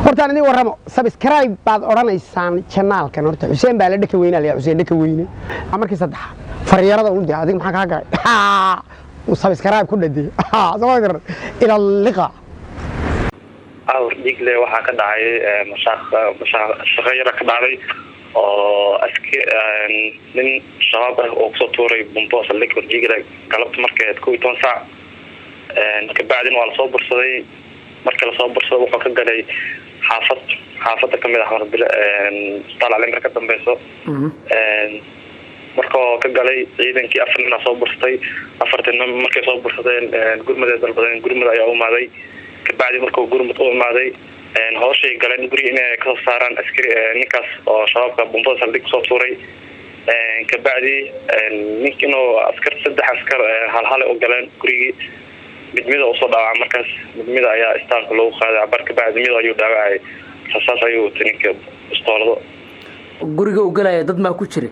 Hortaan idin warramo, subscribe baad odhanaysaan channelkan. Horta Xuseen baa la dhaka weynaa la Xuseen dhaka weyne. Markii saddexaad faryarada un dee adiga maxaa kaa galay? Uu subscribe ku dhadiyay soo garan. Ila liqa. Awr Dhiigle waxaa ka dhacay shaqo yara ka dhacday oo nin Shabaab ah oo kusoo tuuray bumbo saldhig Dhiigle galabta markeed 11 saac. Kabacdina waa lasoo bursaday. Markii lasoo bursaday, wuxuu ka galay xaafad, xaafada kamid ah Xamarbile, Isbitaal Calimer ka dambeyso. Markoo ka galay, ciidankii afar nin soo bursatay. Afartii nin markay soo bursadeen, gurmad dalbadeen. Gurmad ayaa u imaaday. Kabacdi markuu gurmad u imaaday, hooshay galeen guriga inay kasoo saaraan askari ninkaas oo Shabaabka bumbada saldhig kusoo tuuray. Kabacdi nink inuu askar, saddex askar halhalay u galeen gurigii. Mid mida usoo dhaawaca. Markaas mid mida ayaa istaalka loogu qaaday cabar. Kabacdi mid ayuu dhaawacay, rasaas ayuu watay ninka, bistoolado. Guriga u galaya dad maa ku jira?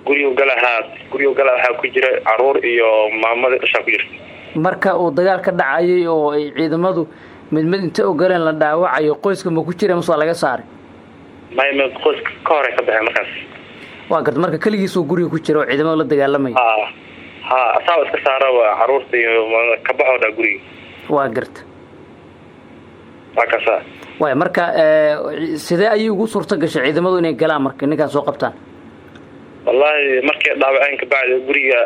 Guriga galahaa, guriga gala waxaa ku jira caruur iyo maamadii dhashaa ku jirta. Marka uu dagaal ka dhacayay oo ay ciidamadu mid mid inta ogoleen la dhaawacayo, qoyska ma ku jira mase waa laga saaray? May, m qoyska ka hore ka baxay markaas. Waa garta. Marka keligiisuu guriga ku jira oo ciidamadu la dagaalamaya? Ha, asaaba iska saara caruurta iyo kabaxoo dhaa guriga. Waa garta. Waa kaasa. Waay, marka sidee ayay ugu suurto gashay ciidamadu inay galaan marka ninkaas soo qabtaan? Wallahi, markay dhaawaceen kabacdi guriga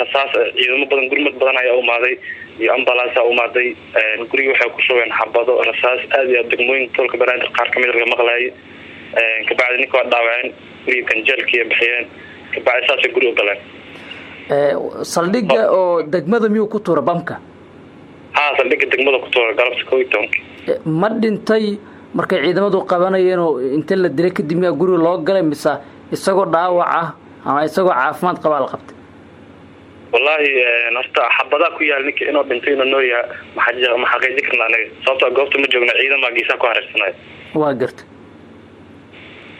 rasaas, ciidamo badan, gurmad badan ayaa umaaday iyo ambulance umaaday. Guriga waxay ku shubeen xabado, rasaas aad iyo aad. Degmooyinka tolka Banaadir qaar kamid laga maqlaayay. Kabacdi ninka waa dhaawaceen, guriga ganjeelkiiya bixiyeen. Kabacdi saasay guriga u galeen. Saldhigga oo degmada miyuu ku tuura bamka? Ha, saldhigga degmada ku tuura galabta 11-ki. Ma dhintay markay ciidamadu qabanayeenoo inta la dilay kadib miyaa guriga loo galay, mise isagoo dhaawac ah ama isagoo caafimaad qabaa la qabtay? Wallahi, horta xabadaa ku yaal. Ninka inuu dhintay, inuu nool yahay, ma xaqiijin karna anaga, sababta goobta ma joogna, ciidamaa geesaha ku hareersanaya. Waa garta.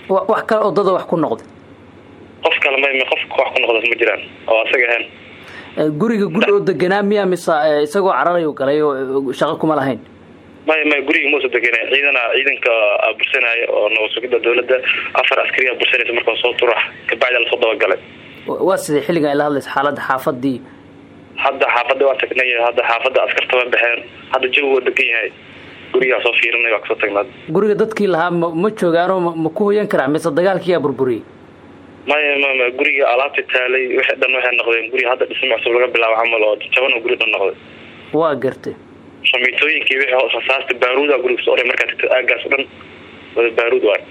Wax kale oo dada wax ku noqday? Qof kale may, qof wax ku noqda ma jiraan oo asaga ahayn. Guriga guri oo deganaa miyaa, mise isagoo cararayu galay oo shaqo kuma lahayn? May, guriga muusa deganay. Ciidana, ciidanka bursanaya oo nabad sugidda dawladda, afar askariya bursanaysa markaa soo turax. Kabacdi lasoo dabagalay. Waa sidee xilligan ila hadlaysa xaaladda xaafadii? Hadda xaafadda waa tagnay. Hadda xaafadda askarta waa baxeen. Hadda jawi waa degan yahay. Gurigaa soo fiirinay, waa kasoo tagnaa. Guriga dadkii lahaa ma joogaanoo ma ku hoyan karaa, mise dagaalkiyaa burburiyey? Maya, ma guriga alaabta taalay wixii dhan waxay noqdeen guriga hadda dhismo cusub laga bilaabo camal oo jaban oo guri dhan noqday. Waa gartay. Shamiitooyinkii wixii, rasaasta, baaruuda guriga soo oray. Markaa tagto aagaas o dhan wada baaruud waay.